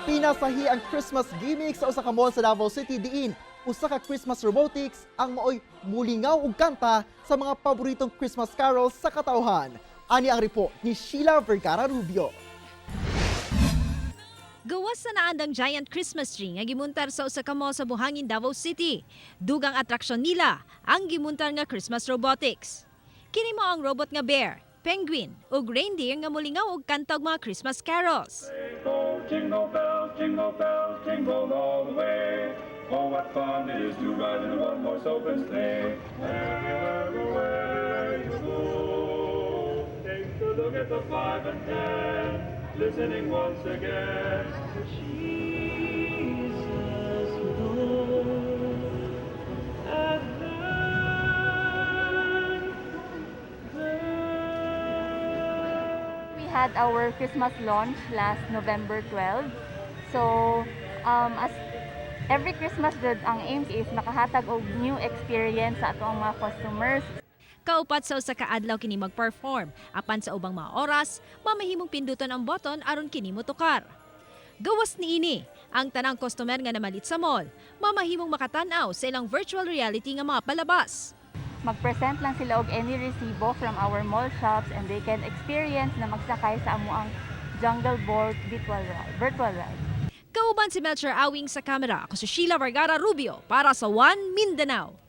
Pinasahi ang Christmas gimmick sa usa ka mall sa Davao City diin usa ka Christmas robotics ang maoy mulingaw og kanta sa mga paboritong Christmas carols sa katawhan. Ani ang report ni Sheila Vergara Rubio. Gawas sa naandang giant Christmas tree nga gimuntar sa usa ka mall sa Buhangin, Davao City. Dugang atraksyon nila ang gimuntar nga Christmas robotics. Kini mao ang robot nga bear, penguin ug reindeer nga mulingaw og kanta og mga Christmas carols. Oh, jingle bells, jingle all the way. Oh, what fun it is to ride in a one-horse open sleigh. Everywhere you go, take a look at the five and ten, listening once again. Jesus Lord, Advent. We had our Christmas launch last November 12. So, as every Christmas jud, ang aim is makahatag og new experience sa atoang mga customers. Kaupat sa usa ka adlaw kini mag-perform apan sa ubang mga oras, mamahimong pinduton ang button aron kini motukar. Gawas niini, ang tanang customer nga namalit sa mall, mamahimong makatan-aw sa ilang virtual reality nga mga palabas. Mag-present lang sila og any resibo from our mall shops and they can experience na magsakay sa amoang Jungle Boat virtual ride. Virtual ride. Kauban si Melcher Awing sa kamera. Ako si Sheila Vergara Rubio para sa One Mindanao.